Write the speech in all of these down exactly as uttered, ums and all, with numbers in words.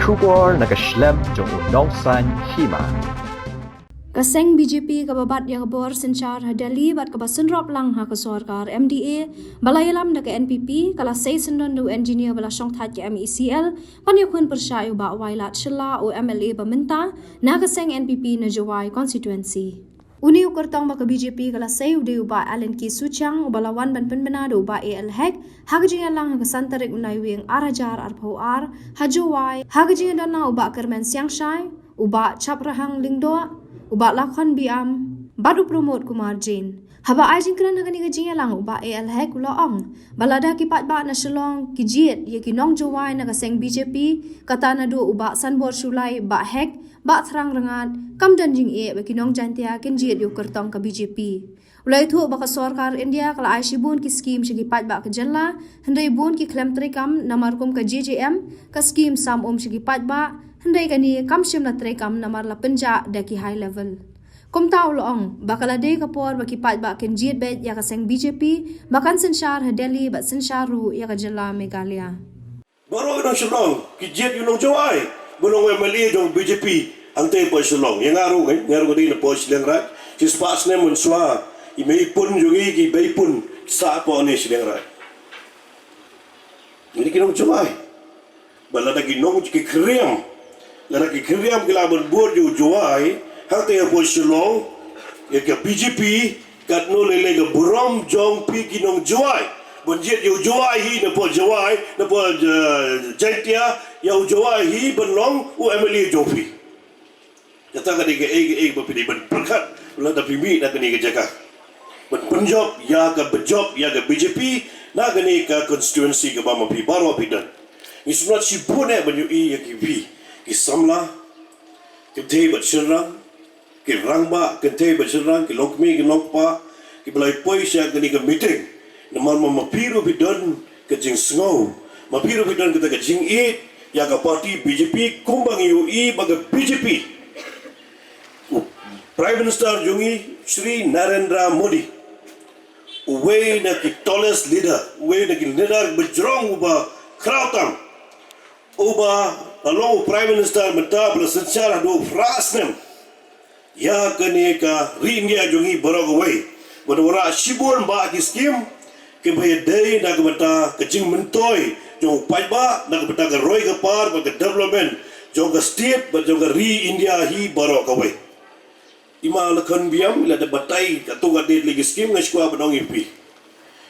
Khubor na ka shlem jong u nongsan hima. Ka seng B J P kaba bat ïa ka bor synshar ha Delhi bad kaba synrop lang ha ka sorkar M D A, ba la ïalam da ka N P P, ka la sei syndon da u engineer ba la shongthait ka M E C L, ban ïakhun pyrshah ïa u Bah Wailadshila, u M L A ba mynta na ka seng N P P na Jowai constituency. Une u kyrtong ba ka B J P ka la sei u dei u Bah Alan K Suchiang, uba la wan ban pynbna da u Bah A L Hek ha ka jingïalang ha ka san tarik u Naiwieng ar hajar arphew ar ha Jowai, ha ka jingïadon lang u Bah Kyrmen Siangshai, u Bah Chaprahang Lyngdoh, u Bah Lakhon Biam bad u Pramod Kumar Jain. Haba ai jingkren ha kane ka jingïalang, u Bah A L Hek u la ong ba lada ki paidbah na Shillong ki jied ïa ki nong Jowai na ka seng B J P, kata naduh u Bah Sanbor Shullai, Bah Hek, Bah Thrang Rangad, kam don jingeh ba ki nong Jaintia kin jied ïa u kyrtong ka B J P. U la ïathuh ba ka sorkar India ka la ai shibun ki skim sha ki paidbah ka jylla, hynrei bun ki khlem treikam namar kum ka J J M, ka skim sam um sha ki paidbah, hynrei kane kam shym la treikam namar la pynjah da ki high level. Kumta u la ong ba ka la dei ka por ba ki paidbah kin jied beit ïa ka seng B J P ba kan synshar ha Delhi bad synshar ruh ïa ka jylla Meghalaya. Baroh ki nong Shillong ki jied ïa u nong Jowai ba long M L A jong B J P hangtei hapoh Shillong. Ïa nga ruh, eh, nga ruh nga dei na poh Shiliang Raij. Shispah snem mynshuwa, i mei pun jong ngi, ki bei pun sah hapoh ne Shiliang Raij. Ngi dei ki nong Jowai. Ba lada ki nong ki khriam, lada ki khriam ki lah ban bud ïa u Jowai hangtei hapoh Shillong, ïa ka B J P, katno lei lei ka burom jong phi ki nong Jowai ban jied ïa u Jowai hi, na poh Jowai, na poh, eh, Jaintia, ïa u Jowai hi ban long u M L A jong phi. Kata ka dei kaei kaei ba phi dei ban pyrkhat lada phi mih na kane ka jaka ban pynjop ïa ka, pynjop ïa ka B J P na kane ka constituency kaba ma phi baroh phi don. Ngi sngewtynnat shibun eh ban ïohi ïa ki phi ki samla, kynthei bad shynrang, ki rangbah kynthei bad shynrang, ki longkmie ki longkpa, kiba la ïa poi sha kane ka meeting. Namar ma, ma phi ruh phi don ka jingsngew, ma phi ruh phi don kata ka jingïeit ïa ka party B J P, kumba ngi ïohi ba ka B J P, u Prime Minister jong ngi Shri Narendra Modi, uwei na ki tallest leader, uwei na ki leader ba jrong, uba khraw tam, uba la long u Prime Minister mynta ba la synshar haduh phra snem ïa kane ka ri India jong ngi baroh kawei, ba da wanrah shibun bah ki skim kiba ïadei na ka bynta ka jingmyntoi jong u paidbah, na ka bynta ka roi ka par bad ka development jong ka state bad jong ka ri India hi baroh kawei. I ma Lakhon Biam i la dep batai katto katne tylli ki skim, nga sngewkwah ban ong ïa phi.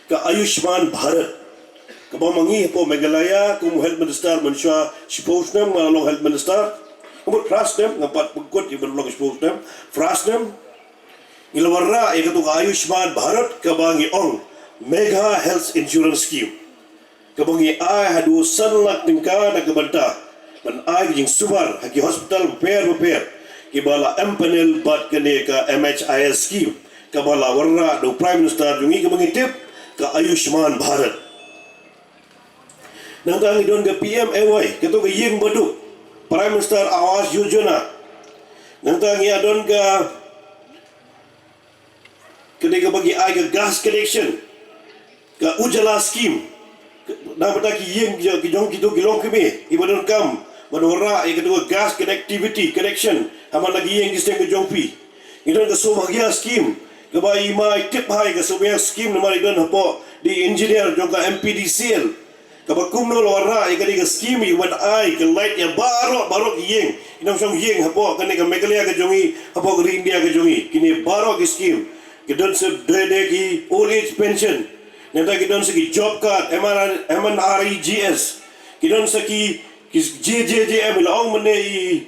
Ka Ayushman Bharat, kaba ma ngi hapoh Meghalaya kum u Health Minister mynshuwa shiphew snem, nga la long Health Minister. Ka mut phra snem, ngam pat pynkut ïa ban long shiphew snem, phra snem. Ngi la wanrah ïa kato ka Ayushman Bharat kaba ngi ong Megha Health Insurance Scheme, kaba ngi ai haduh san lak tyngka na ka bynta ban ai ka jingsumar ha ki hospital bapher bapher kiba la empanel bad kane ka M H I S scheme, kaba la wanrah da u Prime Minister jong ngi kaba ngi tip ka Ayushman Bharat. Nangta ngi don ka P M A Y, kato ka ïing baduk, Prime Minister Awas Yojana. Nangta ngi ïa don ka, kane kaba ngi ai ka gas connection, ka Ujala scheme, na bynta ki ïing ki jong kito ki longkmie kiba donkam ban wanrah ïa kato ka gas connectivity connection ha man la ki ïing ki seng ka jong phi. Ngi don ka Saubhagya scheme, kaba i ma i tip bha ïa ka Saubhagya scheme namar i don hapoh, dei engineer jong ka M P D C L. Kaba kumno la wanrah ïa kane ka scheme, i wan ai ka light ïa baroh baroh ki ïing, ki nongshong ïing hapoh kane ka Meghalaya ka jong ngi, hapoh ka ri India ka jong ngi. Kine baroh ki scheme, ki don sa de de ki old age pension, nangta ki don sa ki job card, M R, M N R E G S, ki don sa ki, ki J J J M, i la ong mynne i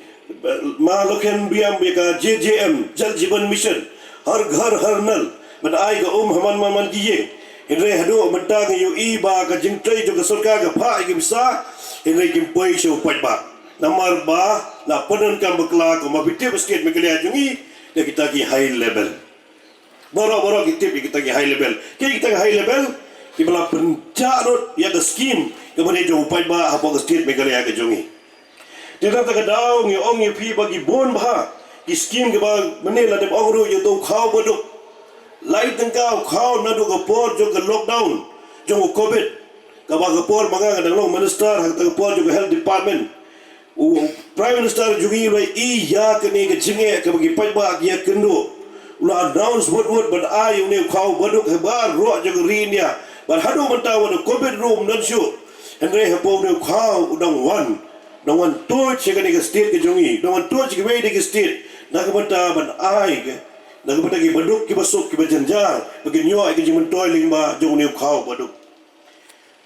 ma Lakhon Biam ïa ka J J M, Jal Jeevan Mission, Har Ghar Har Nal, ban ai ka um ha man man man ki ïing. Hynrei haduh mynta ngi ïohi ba ka jingtrei jong ka sorkar ka phah ïa ki pisa, hynrei kim poi sha u paidbah. Namar ba la pyndonkam bakla, kumba phi tip, state Meghalaya jong ngi da kita ki high level. Baroh baroh ki tip ïa kita ki high level. Ki kita ki high level kiba la pynjah lut ïa ka scheme kaba dei jong u paidbah hapoh ka state Meghalaya ka jong ngi. Te na kata ka daw ngi ong ïa phi ba ki bun bha ki scheme kiba mynne la dep ong ruh ïa uto u khaw baduk. Lai tyngka u khaw naduh ka por jong ka lockdown jong u covid, kaba ka por ba nga nga dang long minister, ha kata ka por jong ka health department. U Prime Minister jong ngi u la ïohi ïa kane ka jingeh kaba ki paidbah ki ïakynduh. U la announce wut wut ban ai ïa une u khaw baduk ha baroh jong ka ri India. Bad haduh mynta wat u Covid ruh um don shuh. Hynrei hapoh une u khaw u dang wan, u dang wan tuid sha kane ka state ka jong ngi, u dang wan tuid sha kiwei de ki state na ka bynta ban ai ka, na ka bynta ki baduk kiba suk kiba jynjar ba kin ïoh ïa ka jingmyntoi lyngba jong une u khaw baduk.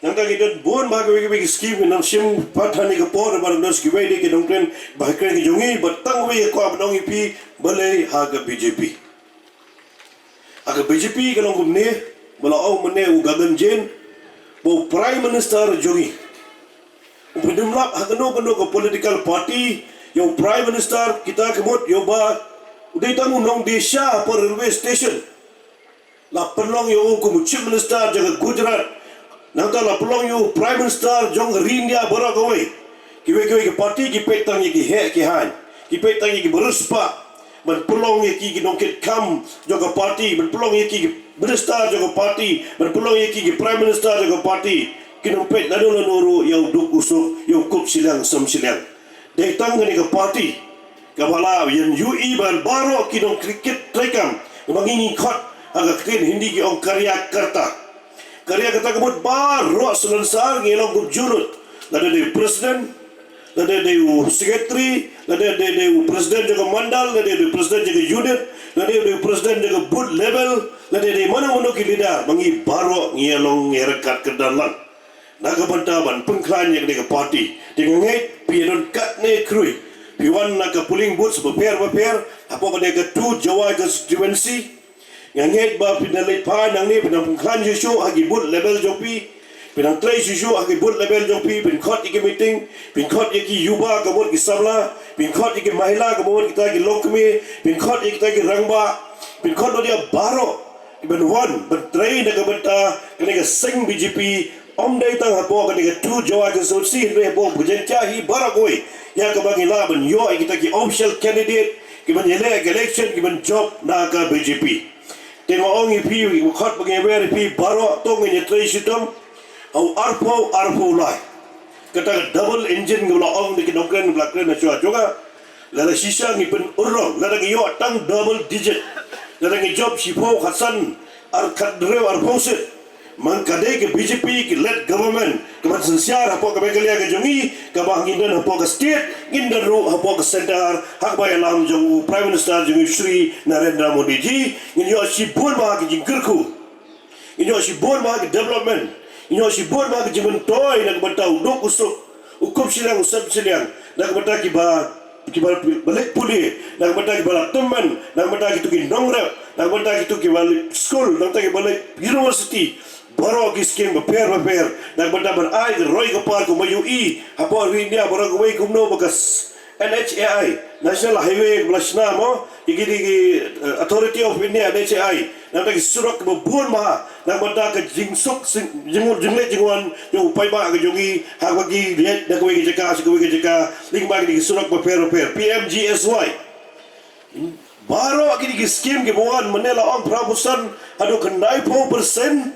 Nangta ngi don bun bha kiwei kiwei ki skim, ngin ym shim pat ha kane ka por ba don sa kiwei de ki nongkren ba ha kren ki jong ngi, bad tang kawei nga kwah ban ong ïa phi, balei ha ka B J P. Ha ka B J P ka long kumne, ba la ong mynne u Gagan Jain, ba u Prime Minister jong ngi um pynlap ha kano kano ka political party, ïa u Prime Minister kita ka mut ïa uba u dei tang u nongdie sha hapoh railway station. La pynlong ïa u kum u Chief Minister jong ka Gujarat. Nangta la pynlong ïa u Prime Minister jong ka ri India baroh kawei. Kiwei kiwei ki party ki peit tang ïa ki heh ki haiñ, ki peit tang ïa ki ba riewspah. Ban pynlong ïa ki ki nongkitkam jong ka party, ban pynlong ïa ki ki minister jong ka party, ban pynlong ïa ki ki Prime Minister jong ka party. Kin ym peit lano lano ruh ïa u duk u suk, ïa u kup shiliang sem shiliang. Dei tang kane ka party kaba la ïeng ïohi ban baroh ki nongkriket treikam, kaba ngi ngi khot ha ka ktien Hindi ki ong karyakarta. Karyakarta ka mut baroh salonsar ngi long kum junud. Lada dei u president, lada dei u secretary, lada dei, dei u president jong ka mandal, lada dei u president jong ka unit, lada dei u president jong ka booth level, lada dei mano mano ki leader, ba ngi baroh ngi ïa long ngi ïa ryngkat kyrdan lang na ka bynta ban pynkhlaiñ ïa kane ka party. Te nga ngeit phi ïa don katne khrui, phi wan na ka polling booth bapher bapher hapoh kane ka two Jowai constituency. Nga ngeit ba phin da leit phai nangne, phin nang pynkhlaiñ shuh shuh ha ki booth level jong phi, phin nang trei shuh shuh ha ki booth level jong phi, phin khot ïa ki meeting, phin khot ïa ki yuva ka mut ki samla, phin khot ïa ki mahila ka mut kita ki longkmie, phin khot ïa kita ki rangbah, phin khot ïa baroh ban wan ban trei na ka bynta kane ka seng B J P. Ym dei tang hapoh kane ka two Jowai constituency, hynrei hapoh ka jaiñtia hi baroh kawei, ïa kaba ngi lah ban ïoh ïa kita ki official candidate kiban ïaleh ka election, kiban jop na ka B J P. Te nga ong ïa phi, nga khot ba ngi wer ïa phi baroh, to ngin ïa trei shitom ha u arphew arphew lai. Kata ka double engine kaba la ong da ki nongkren ba la kren na shuwa jong nga, lada shisha ngi pynurlong, lada ngi ïoh tang double digit, lada ngi jop shiphew, khatsan, ar, khathynriew, arphew seat, man ka dei ka B J P ki led government kaban synshar hapoh ka Meghalaya ka jong ngi, kaba ngin don hapoh ka state, ngin don ruh hapoh ka centre, ha kaba ïalam jong u Prime Minister jong ngi Shri Narendra Modi ji. Ngin ïoh shibun bha ki jingkyrkhu, ngin ïoh shibun bha ki development, ngin ïoh shibun bha ki jingmyntoi na ka bynta u duk u suk, u kup shiliang u sem shiliang, na ka bynta kiba, kiba, ba leit pule, na ka bynta kiba la tymmen, na ka bynta kito ki nongrep, na ka bynta kito kiba leit skul, na ka bynta kiba leit university. Baroh ki skim bapher bapher, na ka bynta ban ai ka roi ka par kumba ïohi hapoh ri India baroh kawei, kumno ba ka s-, N H A I, National Highway, ba la shna mo, ïa ki, ki, eh, Authority of India, N H A I, na ka bynta ki surok kiba bun bha, na ka bynta ka jingsuk, sing-, jingmut, jingleit jingwan jong u paidbah ka jong ngi, ha kaba ki leit na kawei ka jaka sha kawei ka jaka, lyngba kine ki surok bapher bapher, P M G S Y. Baroh kine ki skim kiba wan, mynne la ong phra percent haduh khyndaiphew percent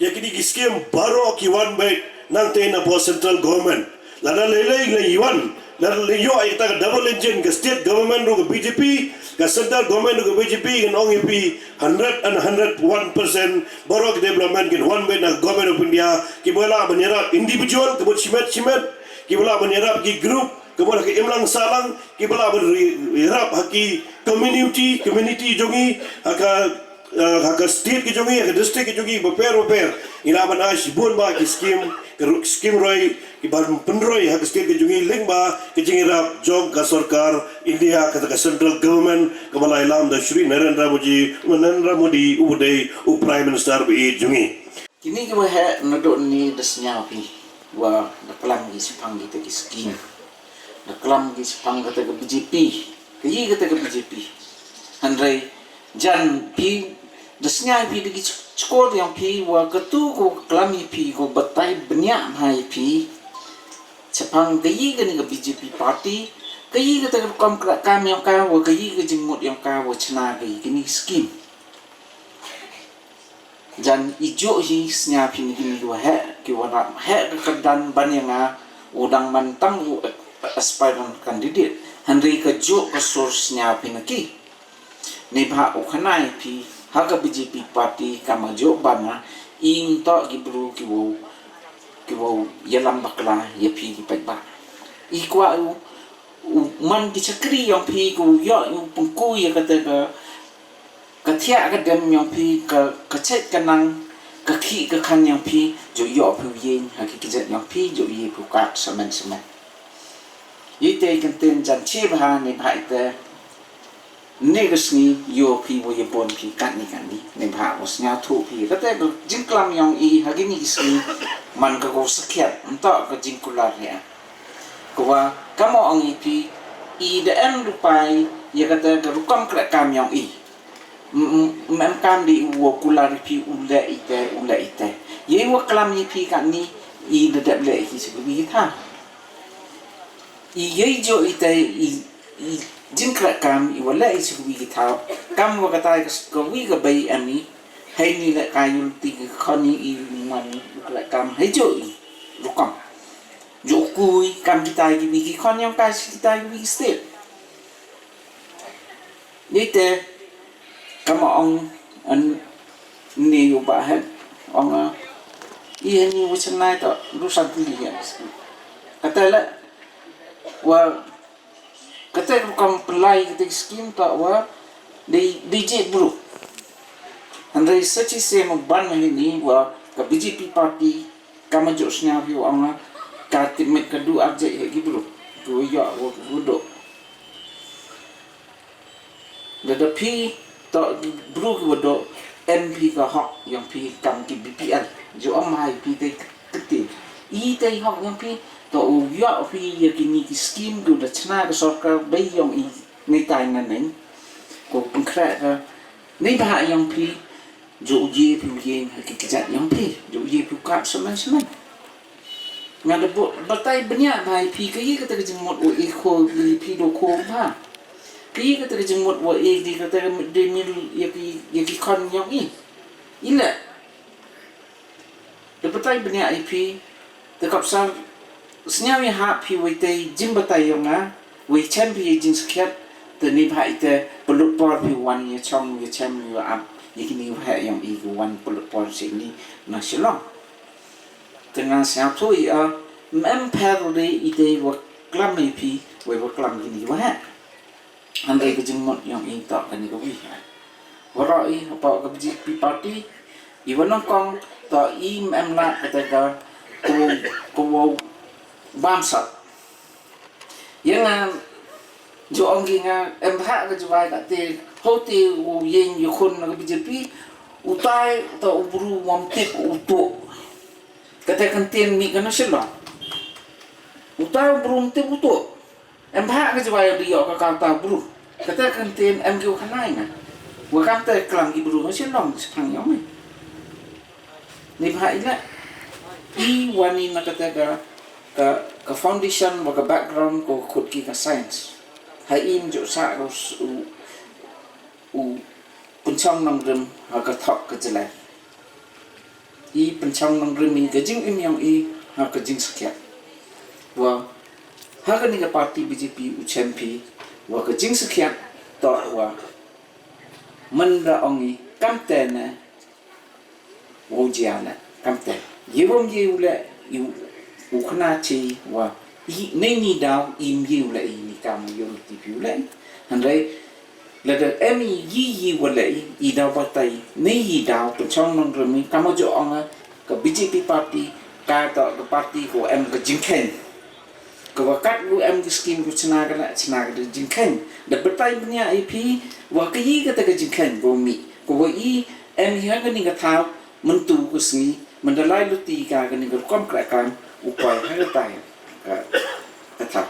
ïa kine ki skim baroh ki wan beit nangtei na pdeng central government. Lada lei lei lei wan, lada lei ïoh ïa kita ka double engine, ka state government ruh ka B J P, ka central government ruh ka B J P, ngan ong ïa phi, hundred and hundred one percent baroh ki development kin wan beit na ka Government of India, kiba lah ban ïarap individual, ka mut shimet shimet, kiba lah ban ïarap ki group, ka mut ha ka imlang sahlang, kiba lah ban ri-, ïarap ha ki community, community jong ngi, ha ka, eh, ha ka state ka jong ngi, ha ka district ka jong ngi, bapher bapher. Ngi lah ban ai shibun bha ki skim, ka ru-, skim roi, kiban pynroi ha ka state ka jong ngi lyngba ka jingïarap jong ka sorkar India, kata ka central government, kaba la ïalam da Shri Narendra Modi, Narendra Modi, uba dei u Prime Minister ba ïeit jong ngi. Kine kiba heh naduh nangne da sñiaw phi wa da klam ki shaphang kita ki skim. Da klam ki shaphang kata ka B J P. Kaei kata ka B J P. Hynrei jan phi da sñiaw phi da ki ch-, chkor yong phi wa katu ko klam ïa phi ko batai bniah bha ïa phi. Shaphang kaei kane ka B J P party. Kaei kata ka kam, kam yong ka wa kaei ka jingmut yong ka wa chna kaei kine ki skim. Jan i juh hi sñiaw phi na kine kiwa heh, kiwa rap heh ka kyrdan ban ïa nga, u dang man tang u, aspirant candidate. Hynrei ka juh ka sur sñiaw phi na ki. Neibhah u khana ïa phi ha ka B J P party ka ma juh bana, ym toh ki bru ki wow, ki wow ïalam bakla ïa phi ki paidbah. I kwah u, u man ki chakri yong phi, ko yoh u pynku ïa kata ka, ka thiah ka dem yong phi, ka, ka chet ka nang, ka khih ka khan yong phi, ju yoh phi u ïeng ha ki kjat yong phi, ju ïeng phi u kat samen samen. Ite kan ten jan che bha ne bha ite. Ne ka sngi yoh phi wa ïa bon phi kat ni kat ni. Neibhah wa sñiawthuh phi kata ka jingklam yong i ha kini ki sngi. Man ka ko sakhiat, ym toh ka jingkular ïa. Ka wa kam ong i phi, i da em dupai ïa kata ka rukom krakam yong i. M-, m-, m-, em kam di u wa kular i phi u leh ite, u leh ite. Ïa i wa klam i phi kat ni, i da dep leh i ki sa ka wi ki thaw. I ïa i jo ite i, i jingkrakam i wa leh i sa ka wi ki thaw. Kam wa katai ka s-, ka wi ka bei em i. Hei ni leh ka yul ti ka khon i i man i krakam hei jo i. Rukom. Jo kui kam kitai ki wi ki khon yong kai si kitai ki wi ki state. Ni te kam ong an ni u ba het ong a, i ni u chenai to du san ti li ya. Kata la wa kata rukom pelai kata skim to wa di di je bru. Hynrei sa chi se mo ban ni wa ka B J P party. Kam ma jooh sñiaw phi wa ong nga, ka tip met ka du ar jait he ki bru. Ki wa yoh wa ki wa doh. Da da phi, to ki bru ki wa doh, em phi ka hok yong phi kam ki B P L. Jooh ong ma hai phi te kti. I te hok yong phi, to u yoh phi ya ki ni ki skim ki wa da chna ka sorkar bei yong i ni tai na neng. Ko pengkhra ka, ni ba yong phi, Ju u ye phi u ye ha ki kjat yong phi, ju u ye phi u kap semen semen. Nga da bok batai bniah bha ïa phi, ka ye kata ka jingmut wa e kho, phi do kho bha. Ka ye kata ka jingmut wa e di kata ka midday meal ïa ki, ïa ki khon yong i. I leh. Da batai bniah ïa phi, te kap sa sñiaw ïa hap phi wei tei jingbatai yong nga, wei chem phi ïa jingsakhiat, te ni bha ite pynlut por phi wan ïa chong ïa chem ïa ap ïa kini waheh yong i ki wan pynlut por sini na Shillong. Te nga sñiawthuh ïa, mem pher de ite wa klam ïa phi, wei wa klam kini waheh. Hynrei ka jingmut yong i toh kani ka wi. Waroh i hapoh ka B J P party, i wa nyngkong toh i em lah kata ka ko, ko wow bam sat. Ïa nga ju ong ki nga em bha ka juwai kate, ho te u yeng yu khun na ka B J P, utai toh u bru wam tip u tu. Kata kan tien mi kana Shillong. Utai u bru wam tip u tu. Em bha ka jwai di ïoh ka kata bru. Kata kan tien em ki u khanai na. Wa kam te klang ki bru ha Shillong, Shillong yong me. Ni bha ila. I wani na kata ka, ka, ka foundation wa ka background ko khut ki ka science. Ha im jo sa ko s-, u, u pynchong nongrim ha ka thok ka jyllai. I pynchong nongrim i ka jingim yong i ha ka jingsakhiat. Wa ha kani ka party B J P u chem phi wa ka jingsakhiat toh wa mynda ong i kamte ne wa u jia ne kamte. Ye wam ye u le i u khna chi wa i ne ni daw im ye u le i ni kam yong ti phi u le. Hynrei Lada em i yi yi wa leh i, i daw batai, ne i daw pynchong nongrim i, kama jo ong ka B J P party, ka toh ka party ko em ka jingkheiñ. Ka wa kat lu em ka skim ko chna ka la, chna ka jingkheiñ. Da batai bniah i phi, wa ka yi kata ka jingkheiñ ko mi. Ko wa i em i ha kani ka thaw, mynta ka sngi, mynda lai luti ka kani ka rukom kra kam, u poi ha kata ka, ka thaw.